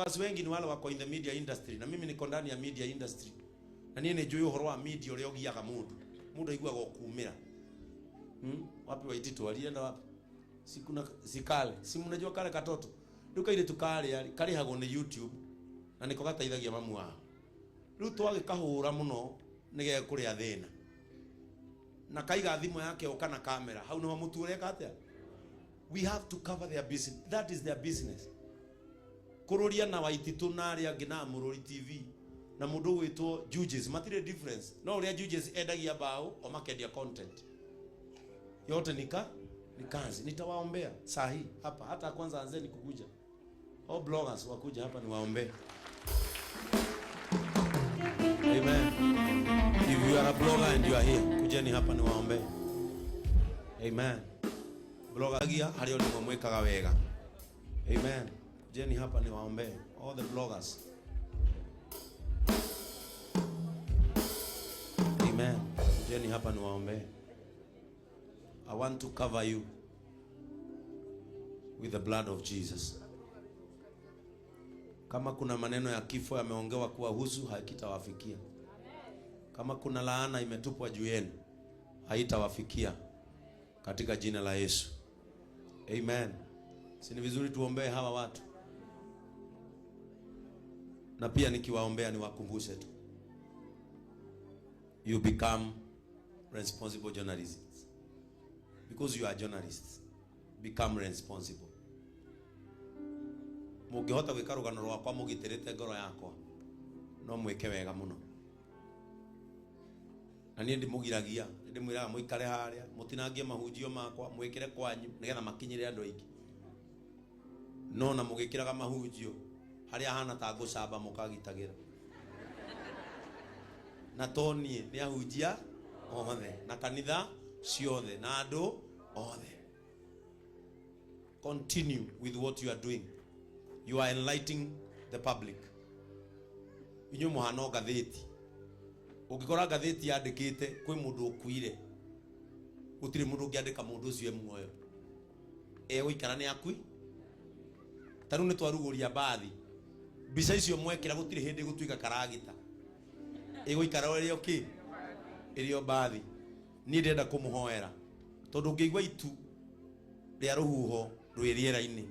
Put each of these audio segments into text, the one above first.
Bloggers wengi ni wale wako in the media industry, na mimi niko ndani ya media industry, na niĩ nĩ njũĩ ũhoro wa media ũrĩa ũgiaga mũndũ. Mũndũ aiguaga ũkumĩra. Wapi Waititu alienda wapi? Si kuna sikale, si mnajua kale katoto rĩu kairĩtu karĩa karĩhagwo nĩ YouTube na nĩko gateithagia mamu wao. Rĩu twagĩkahũra mũno nĩgekũrĩa thĩna, na kaiga thimũ yake ũka na kamera hau nĩho mũtu ũreka atĩa. We have to cover their business, that is their business. Kũrũria na Waititũ na arĩa angĩ na Mũrũri TV na mũndũ ũgwĩtwo Judges matirĩ difference, no ũrĩa Judges endagia mbaũ o makendia content yote ni kazi. Nitawaombea saa hii hapa, hata kwanza anzeni kukuja, all bloggers wakuja hapa niwaombee. Amen. If you are a blogger and you are here, kujeni hapa niwaombee. Amen. Blogger gia harĩa ũrĩ mwĩkaga wega. Amen. Kujeni hapa niwaombee all the bloggers. Amen. Kujeni hapa niwaombee. I want to cover you with the blood of Jesus. Kama kuna maneno ya kifo yameongewa kuwahusu, hakitawafikia. Kama kuna laana imetupwa juu yenu, haitawafikia katika jina la Yesu. Amen. Si ni vizuri tuombee hawa watu? Na pia nikiwaombea niwakumbushe tu, you become responsible journalists. Because you are journalists, become responsible. Mũngĩhota gwĩka rũgano rwakwa mũgitĩrĩte ngoro yakwa, no mwĩke wega mũno. Na niĩ ndimũgiragia, ndĩmwĩraga mũikare harĩa, mũtinangie mahunjio makwa, mwĩkĩre kwanyu nĩgetha makinyĩre andũ aingĩ. No na mũgĩkĩraga mahunjio harĩa hana ta ngũcamba mũkagitagĩra. Na to niĩ, nĩ ahunjia othe na kanitha ciothe na andũ othe. Continue with what you are doing. You are enlightening the public. Inyuĩ mũhana o ngathĩti. Ũngĩkora ngathĩti yandĩkĩte kwĩ mũndũ ũkuire, gũtirĩ mũndũ ũngĩandĩka mũndũ ũcio e muoyo. Egũikara nĩ akui. Ta rĩu nĩ twarugũria mbathi. Mbica icio mwekĩra gũtirĩ hĩndĩ ĩgũtuĩka karagita. Ĩgũikara ĩrĩ o kĩ? Ĩrĩ o mbathi. Niĩ ndĩrenda kũmũhoera tondũ ngĩigua itu rĩa rũhuho rwĩ rĩera-inĩ,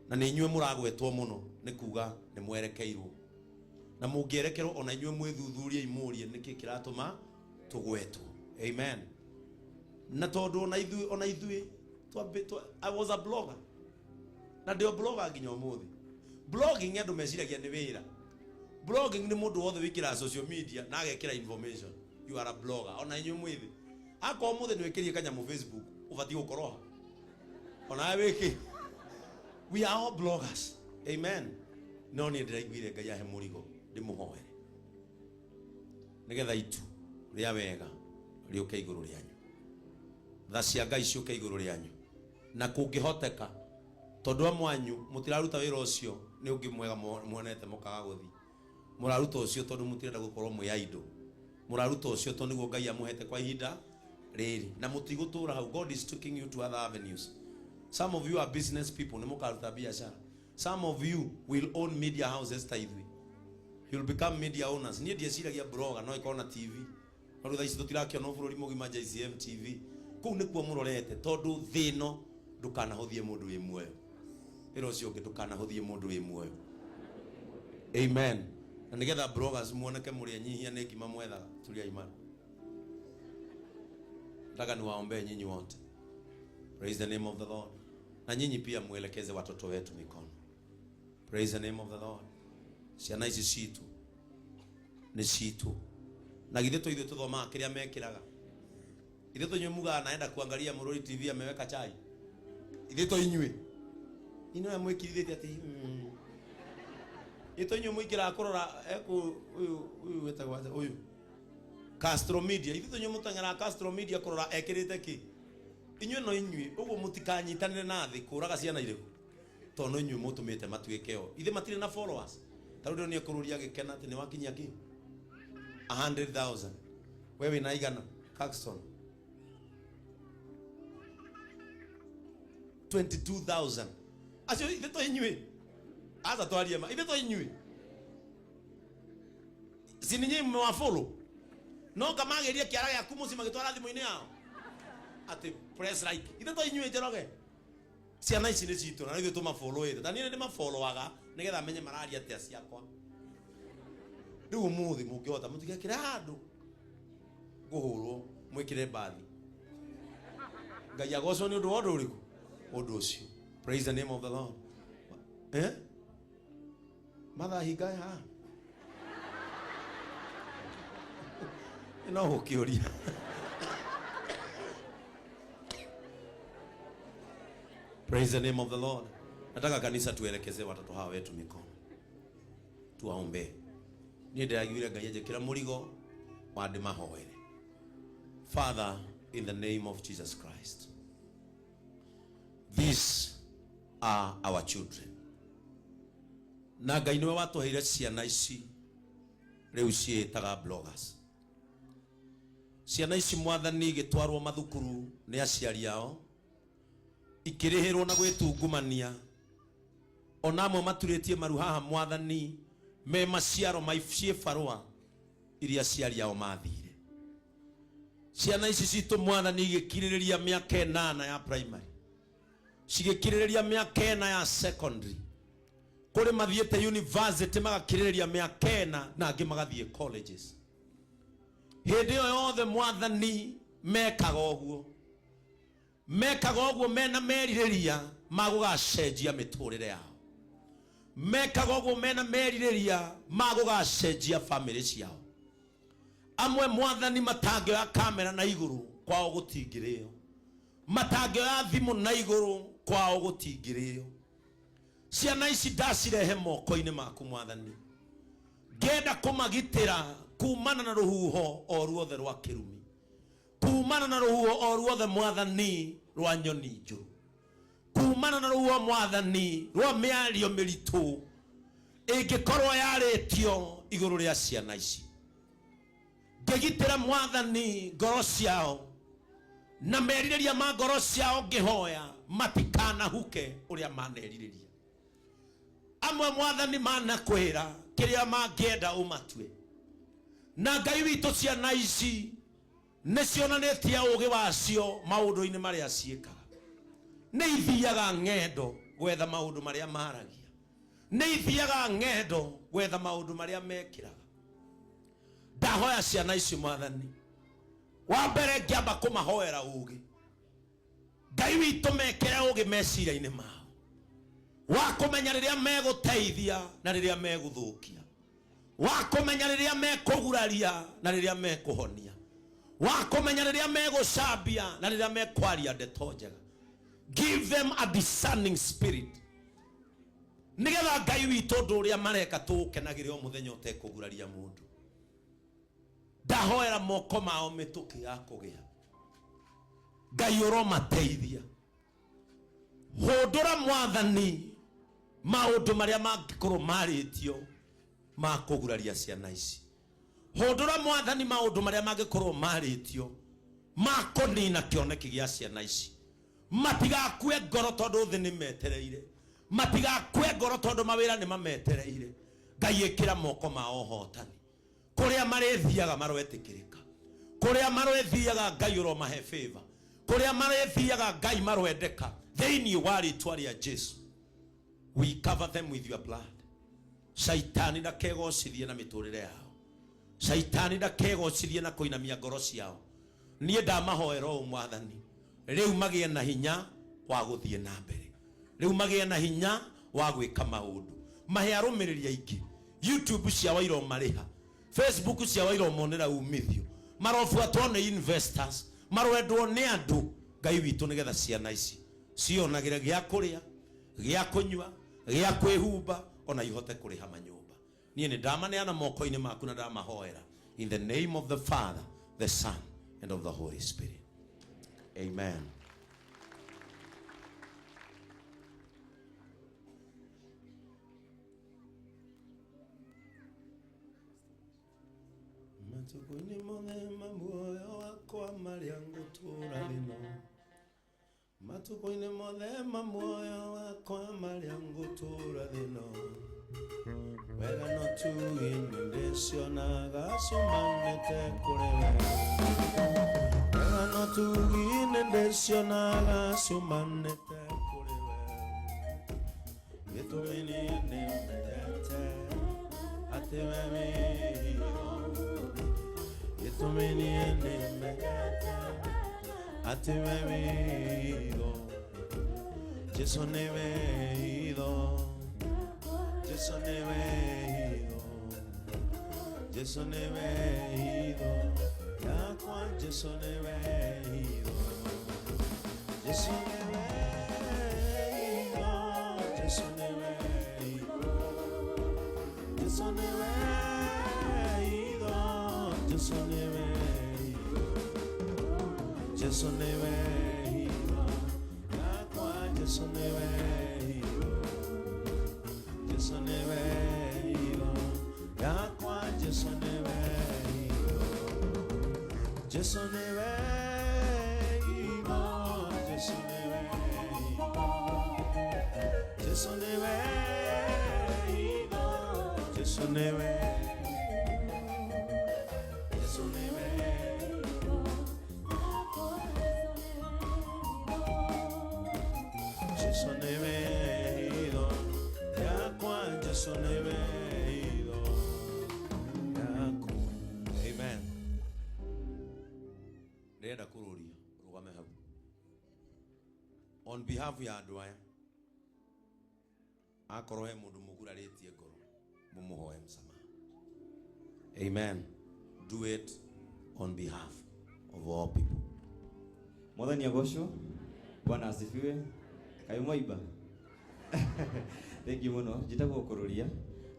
na nĩ inyuĩ mũragwetwo mũno, nĩ kuga nĩ mwerekeirwo. Na mũngĩerekerwo ona inyuĩ mwĩthuthurie imũrie nĩkĩ kĩratũma tũgwetwo. Amen. Na tondũ ona ithuĩ I was a blogger. Na ndĩ o blogger nginya ũmũthĩ. Blogging andũ meciragia nĩ wĩra. Blogging nĩ mũndũ wothe wĩkĩraga social media na agekĩra information. You are a blogger. Ona inyuĩ mwĩthĩ. Akorwo ũmũthĩ nĩ wĩkĩrie kanyamũ Facebook, ũbatiĩ gũkorwo ha. Ona we wĩkĩ. We are all bloggers. Amen. No niĩ ndĩraiguire Ngai ahe mũrigo ndĩmũhoere nĩgetha itu rĩa wega rĩũke igũrũ rĩanyu, tha cia Ngai ciũke igũrũ rĩanyu, na kũngĩhoteka tondũ amwe anyu mũtiraruta wĩra ũcio nĩ ũngĩ mwega muonete mũkaga gũthiĩ, mũraruta ũcio tondũ mũtirenda gũkorwo mwĩ idle, mũraruta ũcio tondũ nĩguo Ngai amũhete kwa ihinda rĩrĩ, na mũtigũtũra hau. God is taking you to other avenues. Some of you are business people, nĩ mũkaruta biacara. Some of you will own media houses ta ithuĩ. You'll become media owners. Niĩ ndieciragia blogger no ĩkorwo na TV, no rĩu thaa ici tũtirakĩona bũrũri mũgima JCM TV. Kũu nĩkuo mũrorete, tondũ thĩ ĩno ndũkanahũthie mũndũ wĩ muoyo. Ĩra ũcio ũngĩ, ndũkanahũthie mũndũ wĩ muoyo. Amen. Na nĩgetha bloggers muoneke mũrĩ enyihia, nĩ ngima mwethaga. Tulia imani. Nataka niwaombee nyinyi wote. Praise the name of the Lord. Na nyinyi pia mwelekeze watoto wetu mikono. Praise the name of the Lord. Ciana ici citũ nĩ citũ, na githĩ to ithuĩ tũthomaga kĩrĩa mekĩraga? Ithuĩ to inyuĩ mugaga naenda kuangalia Mũrũri TV ameweka chai? Ithuĩ to inyuĩ inyuĩ mwĩkirithĩtie atĩ Ithuĩ to inyuĩ mũingĩraga kũrora eku ũyũ ũyũ wĩtagwo atĩa ũyũ Castro Media? Ithuĩ to inyuĩ mũteng'eraga Castro Media kũrora ekĩrĩte kĩ? Inyuĩ no inyuĩ. Ũguo mũtikanyitanĩre na thĩ kũraga ciana irĩkũ, tondũ no inyuĩ mũtũmĩte matuĩke o ithe matirĩ na followers. Ta rĩu ndĩronire kũrũria agĩkena atĩ nĩ wakinyia kĩ 100,000. We wĩna igana, Caxton? 22,000. Acio ithe to inyuĩ. Aza twarie ma ithe to inyuĩ si ni nyinyi mmewafollow no ngamageria kĩara gĩaku mũciĩ magĩtwara thimũ-inĩ yao atĩ press like ithe to inyuĩ Njoroge. Ciana ici nĩ citũ na ithuĩ tũmafollow ta niĩ nĩ ndĩmafollowaga nĩgetha menye mararia atĩa ciakwa. Rĩu ũmũthĩ mũngĩhota mũtigekĩre handũ ngũhũrwo mwĩkĩre mbathi. Ngai agocwo nĩ ũndũ wa ũndũ ũrĩkũ? Ũndũ ũcio. Praise the name of the Lord. Eh? Mathaa hinga haha? No gũkĩũria. Praise the name of the Lord. Nataka kanisa tuelekeze watoto hawa wetu mikono. Tuwaombee. Niĩ ndĩraiguire Ngai anjĩkĩra mũrigo wa ndĩmahoere. Father, in the name of Jesus Christ, these are our children. Na Ngai nĩwe watũheire ciana ici rĩu ciĩtaga bloggers. Ciana ici mwathani igĩtwarwo mathukuru nĩ aciari ao, ikĩrĩhĩrwo na gwĩtungumania, ona amwe maturĩtie maru haha mwathani me maciaro ma ciĩbarũa iria aciari ao mathire. Ciana ici citũ mwathani igĩkirĩrĩria mĩaka 8 ya primary, cigĩkirĩrĩria mĩaka 4 ya secondary, kũrĩ mathiĩte university magakirĩrĩria mĩaka 4 na angĩ magathiĩ colleges. Hĩndĩ ĩyo yothe mwathani mekaga ũguo, mekaga ũguo mena merirĩria ma gũgacenjia mĩtũrĩre yao, mekaga ũguo mena merirĩria ma gũgacenjia famĩlĩ ciao. Amwe mwathani matangĩoya kamera na igũrũ kwao gũtingĩrĩo, matangĩoya thimũ na igũrũ kwao gũtingĩrĩo. Ciana ici ndacirehe moko-inĩ maku mwathani, ngenda kũmagitĩra kumana na rũhuho o ruothe rwa kĩrumi, kumana na rũhuho o ruothe mwathani rwa nyoni njũru, kumana na rũhuho mwathani rwa mĩario mĩritũ ĩngĩkorwo yarĩtio igũrũ rĩa ciana ici. Ngĩgitĩra mwathani ngoro ciao na merirĩria ma ngoro ciao, ngĩhoya matikanahuke ũrĩa manerirĩria. Amwe mwathani manakwĩra kĩrĩa mangĩenda ũmatue, na Ngai witũ ciana ici nĩ cionanĩtie ũũgĩ wacio maũndũ-inĩ marĩa ciĩkaga. Nĩ ithiaga ng'endo gwetha maũndũ marĩa maragia, nĩ ithiaga ng'endo gwetha maũndũ marĩa mekĩraga. Ndahoya ciana ici mwathani, wa mbere ngĩamba kũmahoera ũũgĩ, Ngai witũ mekĩre ũũgĩ meciria-inĩ mao wa kũmenya rĩrĩa megũteithia na rĩrĩa megũthũkia, wa kũmenya rĩrĩa mekũguraria na rĩrĩa mekũhonia, wa kũmenya rĩrĩa megũcambia na rĩrĩa mekwaria ndeto njega. Give them a discerning spirit, nĩgetha Ngai witũ ũndũ ũrĩa mareka tũũkenagĩre o mũthenya ũtekũguraria mũndũ. Ndahoera moko mao mĩtũkĩ ya kũgĩa, Ngai ũromateithia. Hũndũra mwathani maũndũ marĩa mangĩkorwo marĩtio ma kũguraria ciana ici. Hũndũra mwathani maũndũ marĩa mangĩkorwo marĩtio ma kũnina kĩoneki gĩa ciana ici. Matigakue ngoro tondũ thĩ nĩ metereire, matigakue ngoro tondũ mawĩra nĩ mametereire. Ngai ĩkĩra moko mao ũhotani kũrĩa marĩthiaga maroetĩkĩrĩka, kũrĩa marĩthiaga Ngai ũromahe favor, kũrĩa marĩthiaga Ngai maroendeka thĩinĩ wa rĩtwa rĩa Jesu. We cover them with your blood. Shaitani ndakegocithie na mĩtũrĩre yao, shaitani ndakegocithie na kũinamia ngoro ciao. Niĩ ndamahoera ũũ mwathani, rĩu magĩe na hinya wa gũthiĩ na mbere, rĩu magĩe na hinya wa gwĩka maũndũ, mahe arũmĩrĩri aingĩ. YouTube ciao iromarĩha, Facebook ciao iromonera umithio, marobuatwo nĩ investors, maroendwo nĩ andũ. Ngai witũ, nĩgetha ciana ici cionagĩre gĩa kũrĩa, gĩa kũnyua, gĩa kwĩhumba, ona ihote kũrĩha manyũmba. Niĩ nĩ ndamaneana moko-inĩ maku na ndamahoera in the name of the Father, the Son and of the Holy Spirit. Amen. Matukũ-inĩ mothe ma muoyo wakwa marĩa ngũtũũra thĩ ĩno, Matukũ-inĩ mothe ma muoyo wakwa marĩa ngũtũũra thĩ-ĩno, wega no tugi nĩndĩcionaga ciumanĩte kũrĩ we. Wega no tugi nĩndĩcionaga ciumanĩte kũrĩ we. Gĩtũmi niĩ nĩmenyete atĩ we wĩ hitho. Gĩtũmi niĩ nĩmenyete atĩ we wĩ hitho. Jesu nĩwe hitho. Jesu nĩwe hitho. Jesu nĩwe hitho. Yakwa Jesu nĩwe hitho. Jesu nĩwe hitho. Jesu nĩwe hitho. Jesu nĩwe hitho. Jesu nĩwe hitho. Jesu nĩwe hitho. Yakwa Jesu nĩwe hitho. Jesu nĩwe hitho. Yakwa Jesu nĩwe hitho. Jesu nĩwe hitho. Jesu nĩwe hitho. Jesu nĩwe hitho. Jesu nĩwe. Jesu nĩwe. Jesu nĩwe hitho. Yakwa Jesu nĩwe hitho. Yakwa. Amen. Ndĩrenda kũrũria rũgame hau on behalf ya andũ aya, akorwo he mũndũ mũgurarĩtie ngoro, mũmũhoe msamaha. Amen. Do it on behalf of all people. Mwathani agocwo. Bwana asifiwe. Kaĩ mwaimba. Thank you mũno. Njĩtagwo Kũrũria,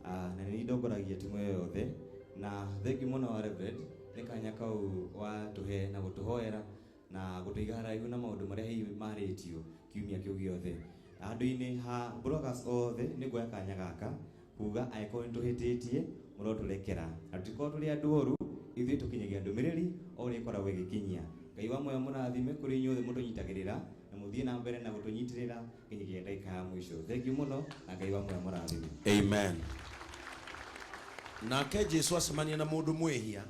na nĩ ndongoragia timu ĩyo yothe, na thank you mũno wa Reverend nĩ kanya kau watũhe na gũtũhoera na gũtũiga haraihu na maũndũ marĩa hihi marĩtio kiumia kĩu gĩothe. Handũ-inĩ ha bloggers othe, nĩ nguoya kanya gaka kuga angĩkorwo nĩ tũhĩtĩtie, mũrotũrekera, na tũtikorwo tũrĩ andũ oru. Ithuĩ tũkinyagia ndũmĩrĩri o ũrĩa ĩkoragwo ĩgĩkinyia. Ngai wa muoyo mũrathime kũrĩ inyuothe mũtũnyitagĩrĩra na mũthiĩ na mbere na gũtũnyitĩrĩra nginyagia ndagĩka ya mũico. Thank you mũno, na Ngai wa muoyo mũrathime. Amen. Nake Jesu acemania na mũndũ mwĩhia.